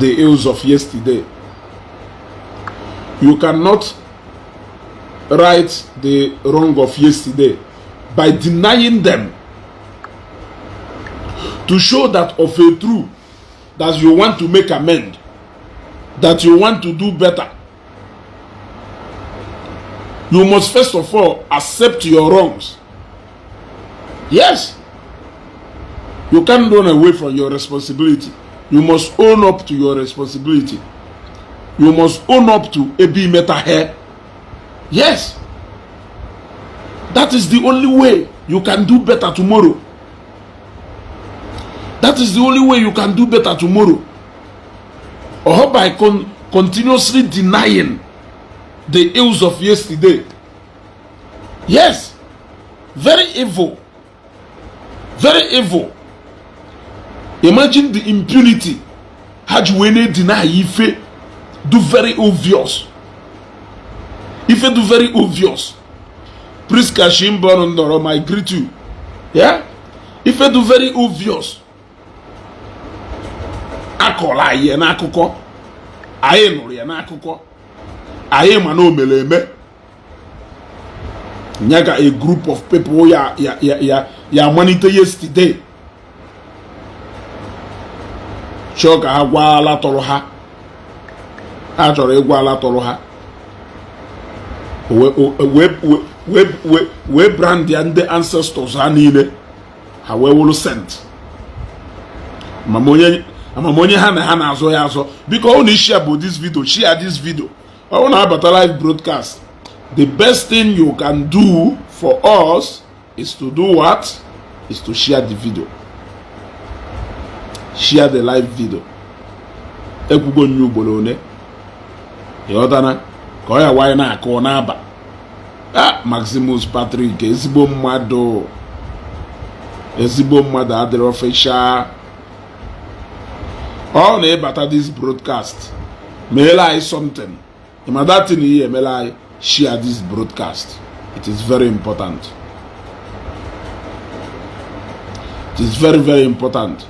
the ills of yesterday. You cannot right the wrong of yesterday by denying them, to show that of a true that you want to make amend, that you want to do better. You must first of all accept your wrongs. Yes, you can't run away from your responsibility. You must own up to your responsibility. You must own up to ebe imeta hair. Yes, that is the only way you can do better tomorrow. That is the only way you can do better tomorrow. Or by continuously denying the ills of yesterday. Yes, very evil, very evil. Imagine the impunity ha ji wee na-edeny ife do very obvious, ife do very obvious. Priska Shimbon Ndoro, I greet you. Yeah, ife do very obvious akọrọ anyị ya n'akụkọ, anyị nụrụ ya n'akụkọ, anyị ma na o mere eme nya ka a group of people ya ya ya ya ya amalite yesterday chọọ ka ha gwa ala tọrọ ha. Ha chọrọ ịgwa ala tọrọ ha wee brand ya ndị ancestors ha niile, ha wee wụrụ saint. Amamonye ha na ha na-azọ ya azọ. Biko, ọ na share bụ this video, share this video. Ọ na-abata live broadcast. The best thing you can do for us is to do what? Is to share the video, share the live video. Ekwugo nye ugboro one, ịghọtana ka ọ ya wanyị na-akụ n'aba. Ah, Maximus Patrick, ezigbo mmadụ, ezigbo mmadụ adịrị official. Ọ na-ịbata this broadcast, meela anyị something. Ịma that thing ihe emela anyị? Share this broadcast. It is very important. It is very, very important.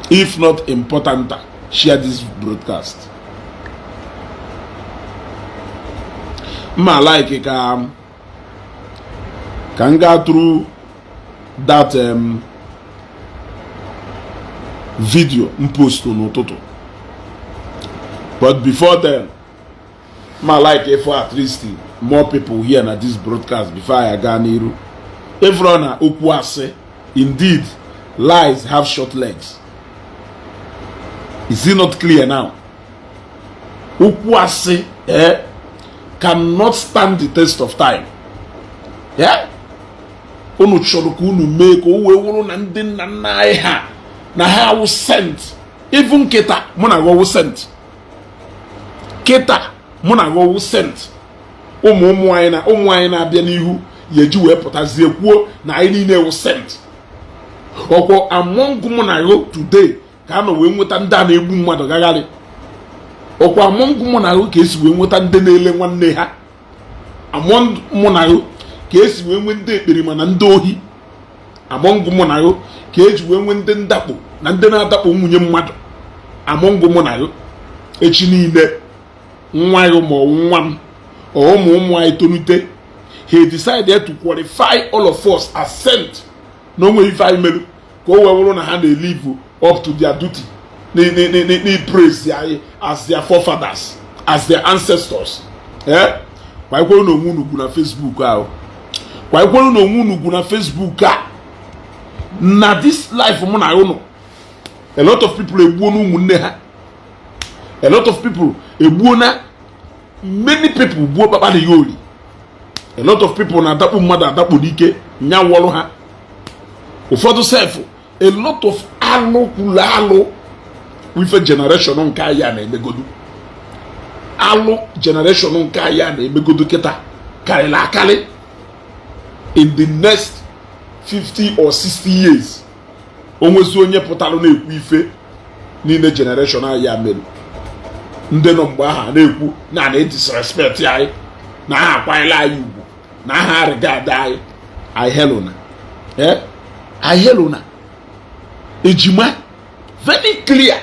If not important, share this broadcast. Mma like ka m gaa through that video m post n'ụtụtụ, but before then, ma like if at least more people here na this broadcast before I aga n'iru. Ifro na okwu asị, indeed lies have short legs. Is it not clear now? Okwu asị cannot stand the test of time. Yeah? Unu chọrọ ka unu mee ka o wee wụrụ na ndị nna nna anyị ha na ha awụ saint. Even kịta mụ na gị saint, kịta mụ na gị saint, ụmụ ụmụ anyị na ụmụ anyị na-abịa n'ihu ya eji wee pụtazie kwuo na anyị niile wụ saint. Ọkwọ among mụ na gị today ka a nọ wee nweta ndị a na-egbu mmadụ gagharị. Ọkwa among mụ na gị ka esi wee nweta ndị na-ele nwanne ha. Among mụ na gị ka esi wee nwee ndị ekperima na ndị ohi. Among mụ na gị ka eji wee nwee ndị ndakpo na ndị na-adakpo nwunye mmadụ. Among mụ na gị, echi niile nwa gị ma nwa m ụmụ ụmụ anyị tonite, he decided to qualify all of us as saint na onwe ife anyị merụ, ka o wee wụrụ na ha na-elive up to their duty na praise anyị as their forefathers, as their ancestors. Kwaikwere na onwe unu ugwu na Facebook ahụ, kwaikwere na onwe unu ugwu na Facebook a na this life mụ na ụnụ. A lot of people egbuo na ụmụnne ha. A lot of people egbuo na many people gbuo kpakpando ya ori. A lot of people na-adakpu mmadụ adakpu n'ike nyawọrụ ha. Ụfọdụ sef, a lot of alụ kwuru alụ ife generation nke anyị a na-emegodu. Alụ generation nke anyị a na-emegodu kịta karịrị akarị. In the next 50 or 60 years, onwezi onye pụtara na-ekwu ife niile generation anyị a mere, ndị nọ mgbe ahụ na-ekwu na na disrespect anyị, na aha akwanyela anyị ugwu, na aha arịgada anyị. Anyị helona, anyị helona ejima very clear.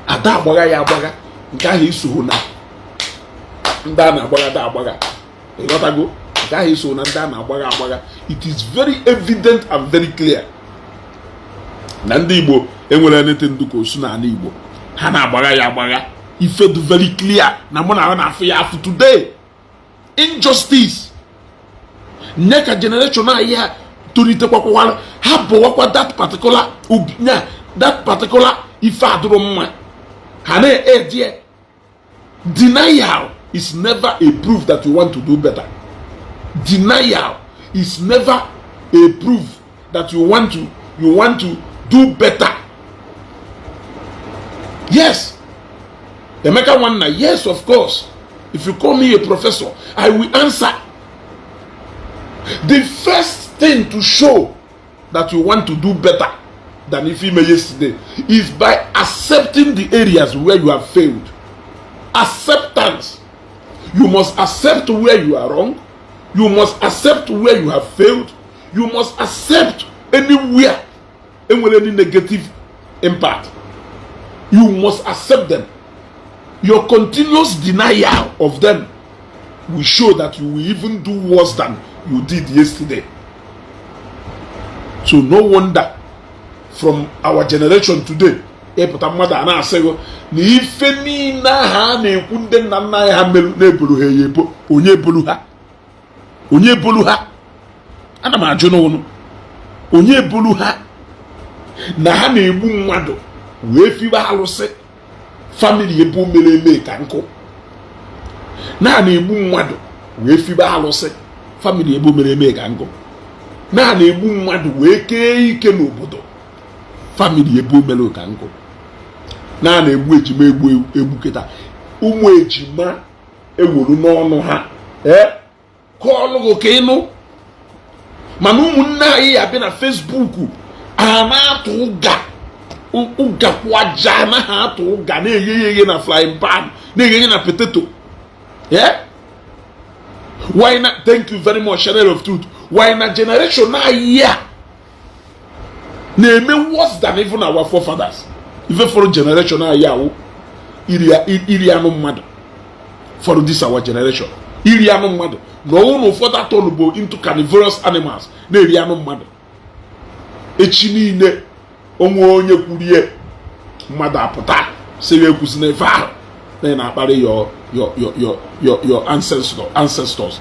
Ada agbagha ya agbagha. Nke ahụ isogho na ndị a na-agbagha da agbagha. Ịghọtago? Nke ahụ isogho na ndị a na-agbagha agbagha. It is very evident and very clear na ndị Igbo enwere anything dị ka osu n'ala Igbo. Ha na-agbagha ya agbagha. Ife dị very clear na mụ na ha na-afụ ya afụ today. Injustice nye ka generation anyị ha tolitekwakwa, ha bụwakwa that particular nya, that particular ife adụrụ mma ha na-edie. Denial is never a proof that you want to do better. Denial is never a proof that you want to do better. Yes, Emeka Nwanna, yes, of course. If you call me a professor, I will answer. The first thing to show that you want to do better than if you may yesterday is by accepting the areas where you have failed. Acceptance. You must accept where you are wrong. You must accept where you have failed. You must accept anywhere enwere any negative impact. You must accept them. Your continuous denial of them will show that you will even do worse than you did yesterday. So no wonder from our generation today, ịpụta mmadụ a na-asị gị na ife niile ahụ a na-ekwu ndị nna nna anyị ha merụ na-ebolu ha ya ebo. Onye ebolu ha? Onye ebolu ha? Ana m ajụ n'ụnụ, onye ebolu ha na ha na-egbu mmadụ wee fibe alụsị? Family ebe o mere eme ka nkụ na na-egbu mmadụ wee fibe alụsị. Family ebe o mere eme ka nkụ na na-egbu mmadụ wee kee ike n'obodo. Family ebe o mere ka nkụ na na-egbu ejima, egbu egbu kịta. Ụmụ ejima ewuru n'ọnụ ha ee kọọlụ gị ka ịnụ. Mana ụmụnne anyị ya bịa na Facebook a na-atụ ụga ụga kwaja, anaghị atụ ụga, na-eghe ya eghe na frying pan, na-eghe ya na potato. Yeah? Why na? Thank you very much, Channel of Truth. Why na generation anyị a na-eme worse than even our forefathers? Ife fọrọ generation anyị awụ iri anụ mmadụ. For this our generation, iri anụ mmadụ na ọnwụ na ụfọdụ atọnụ bụ into carnivorous animals na-eri anụ mmadụ. Echi niile onwe onye kwurie, mmadụ apụta sị ya ekwusi na ife ahụ na ị na-akparị your ancestors.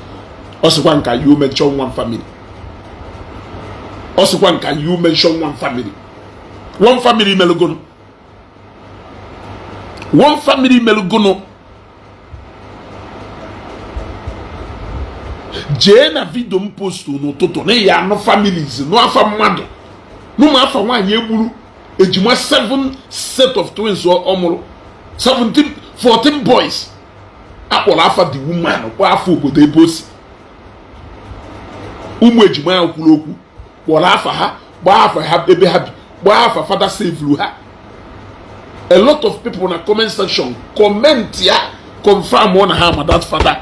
Ọ sịkwa nka you mention one family, ọ sịkwa nka you mention one family. One family melụgụnụ, one family melụgụnụ. Jee na video m post n'ụtụtụ na ya anụ families, nụ afa mmadụ, n'ụmụ afa nwaanyị egburu ejima, seven set of twins ọ mụrụ, 17, 14 boys. Akpọrọ afa the woman, kpọọ afa obodo ebe o si. Ụmụ ejima ahụ kwuru okwu, kpọrọ afa ha, gbaa afa ha, ebe ha bi, gbaa afa father save ha. A lot of people na comment section comment ya, confirm ọ na ha ma that father.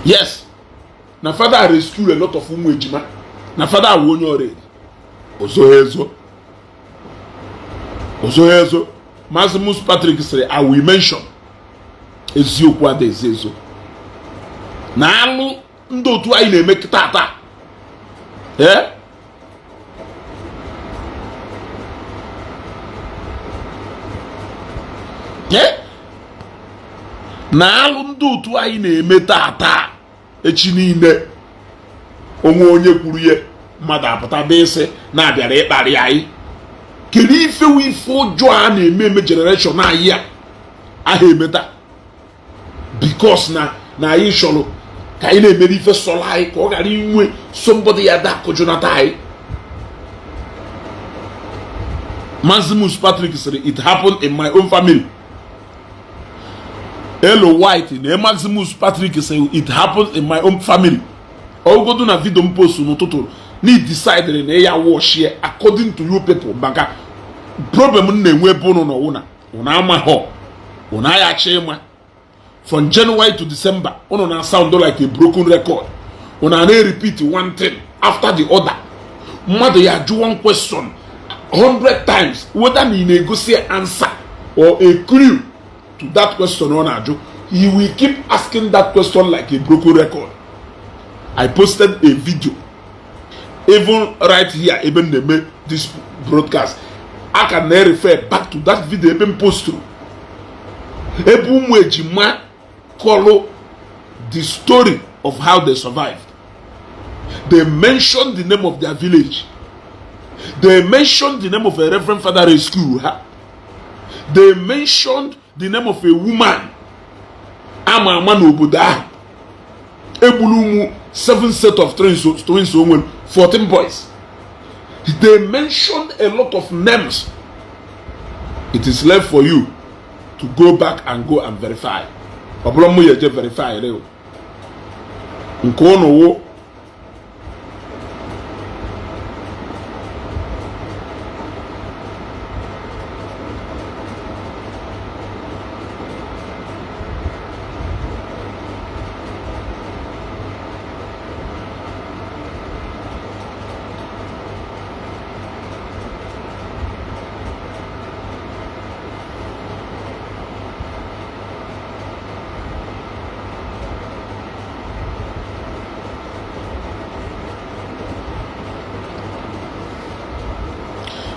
Yes, na father rescue a lot of ụmụ ejima, na father awụ onye ọrịa. Ozo ezo, ozo ezo. Mazimus Patrick sịrị, "I will mention." Eziokwu ada ezo ezo na alụ ndị otu anyị na-eme tata. Ee, ee, na alụ ndị otu anyị na-eme tata. Echi niile onwe onye kwuru ihe, mmadụ apụta bịa ịsị na-abịara ịkparị anyị. Kedu ife ife ọjọọ a na-eme eme generation anyị a aha emeta? Because na anyị chọrọ ka anyị na-emere ife sọrọ anyị, ka ọ ghara inwe somebody ya da akụjụnata anyị. Maximus Patrick sịrị, "It happened in my own family." Elo White na Maximus Patrick sịrị, "It happened in my own family." Ọgụgodu na video m post n'ụtụtụ na decide na ya watch according to you people, maka problem m na-enwe ebe ụnụ nọ na ụnụ amaghọ, ụnụ aghachi ịma. From January to December, ụnụ na sound like a broken record. Ụnụ na-repeat one thing after the other. Mmadụ ya ajụ one question 100 times, whether na ị na-egosi answer. or a clue to that question ọ na-ajụ, he will keep asking that question like a broken record. I posted a video even right here ebe m na-eme this broadcast. I can refer back to that video ebe m posturu ebe ụmụ ejima kọlụ the story of how they survived. They mentioned the name of their village. They mentioned the name of a reverend father rescue ha. They mentioned the name of a woman ama ama n'obodo ahụ egburu ụmụ seven set of twins, twins onwe 14 boys. They mentioned a lot of names. It is left for you to go back and go and verify. Ọ bụrụ mụ ya eje verify reo nke ụnụ wụ.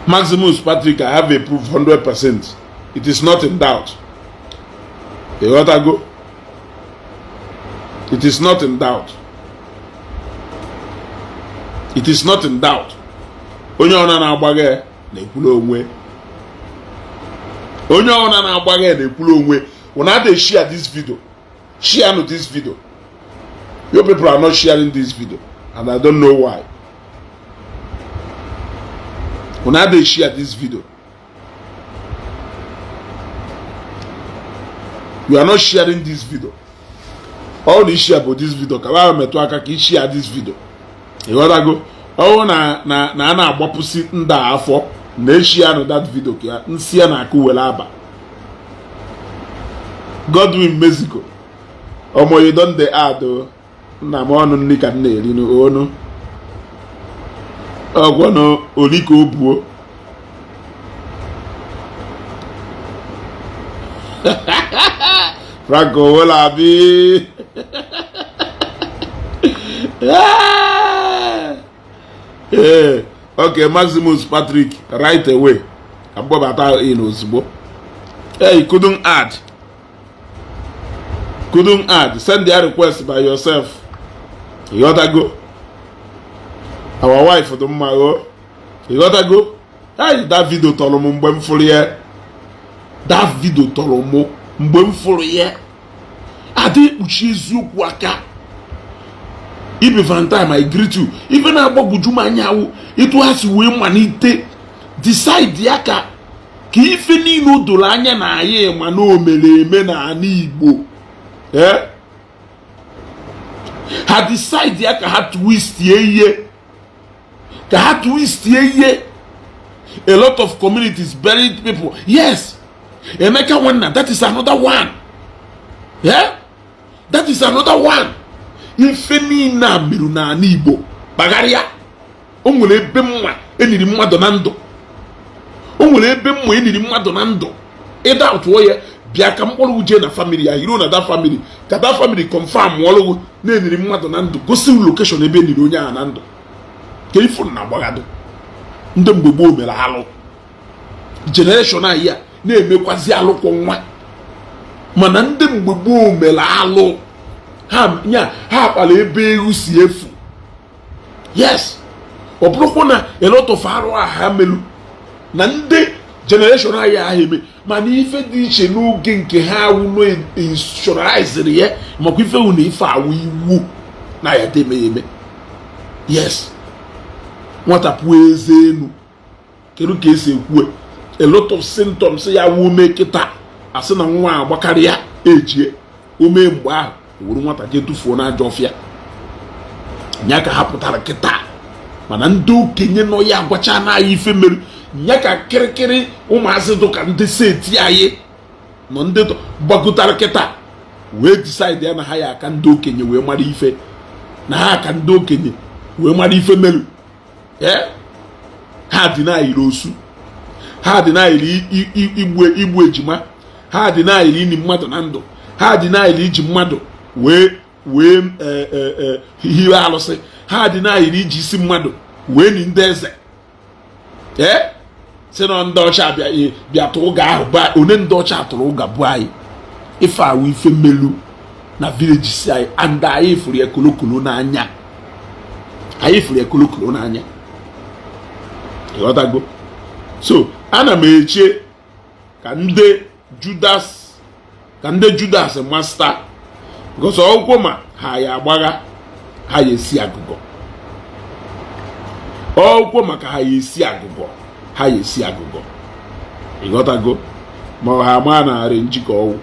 Maximus Patrick, I have a proof 100%. It is not in doubt. You got to go? It is not in doubt. It is not in doubt. Onye ọna na-agbaghe na-ekwulu onwe. Onye ọna na-agbaghe na-ekwulu onwe. Una dey share this video. Share no this video. You people are not sharing this video, and I don't know why. Una dey share this video. You are not sharing this video. All the share about this video ka ba metụ aka ka i share this video. Ịghọtago? Ọwụ na na na a na-agbapụsị ndị a afọ na-eshi anụ that video ka nsị ya na-akụ were aba. Godwin Mexico, omo, you don dey add o. Nna m, ọnụ nri ka m na-eri n'onu ọgwọnụ oli ka o buo. Franco Owolabi, ee, okay. Maximus Patrick, right away ka mkpọbata in ozugbo. Hey, couldn't add, couldn't add. Send their request by yourself. Ịghọtago? Our wife dị mma o. Ịghọtago? Hey, that video tọrọ m mgbe m fụrụ ya. That video tọrọ m mgbe m fụrụ ya. Ada ekpuchi eziokwu aka. Ibe Valentine, I greet you. Ife na-agbagwoju m anya awụ etu ha si wee malite decide ya ka ife niile o doro anya na anyị ma na o mere eme na ala Igbo, eh? Ha decide ya ka ha twistie ihe, ka ha twistie ihe. A lot of communities buried people. Yes, Emeka Nwanna, that is another one. Yeah, that is another one. Ife niile a merụ n'ala Igbo kpagharịa. O nwere ebe mma eniri mmadụ na ndụ. O nwere ebe mma eniri mmadụ na ndụ. Ịda tụọ ya bịa ka mkpọrọ uje na family ya hiro na that family, ka that family confirm ọlụgụ na-eniri mmadụ na ndụ, gosi location ebe eniri onye ahụ na ndụ. Ka ifo na agbaghado ndị mgbe gboo mere alụ. Generation anyị a na-emekwazi alụkwọ nwa, mana ndị mgbe gboo mere alụ ha nya ha kpara ebe ewu si efu. Yes, ọ bụrụkwa na a lot of arụ a ha melu na ndị generation anyị ahụ eme, mana ife dị iche n'oge nke ha awụ institutionalized ya, makwa ife wụ na ife awụ iwu na ya deme ya eme. Yes, nwata pụọ eze elu, kedu ka esi ekwu? A lot of symptoms ya wụ ome kịta asị na nwa agbakarịa ejie ome mgbe ahụ wuru nwata jee tụfuo n'ajọ ọfịa nya ka ha pụtara kịta. Mana ndị okenye nọ ya agwacha na anyị ife mere nya ka kịrịkịrị ụmụazị dụka ndị seti anyị nọ ndị gbagotara kịta wee decide ya na ha ya aka ndị okenye wee mara ife, na ha aka ndị okenye wee mara ife merụ. Ha dịnayiri osu. Ha denied igbu ejima. Ha denied ini mmadụ na ndụ. Ha denied iji mmadụ wee hiwe alụsị. Ha denied iji isi mmadụ wee ni ndị eze. Ee, si na ndị ọcha bịa tụrụ ụga ahụ ba one. Ndị ọcha tụrụ ụga bụ anyị ife awụ ife mmelu na village si anyị, and anyị fụrụ ya kolokolo n'anya. Anyị fụrụ ya kolokolo n'anya, ịghọtago? So ana m eche ka ndị Judas master, because ọgwụkwọ ma ha ya agbagha, ha ya esi agụgọ. Ọgwụkwọ maka ha ya esi agụgọ, ha ya esi agụgọ, ịghọtago? Ma ha ama na arị njikọ ọwụ.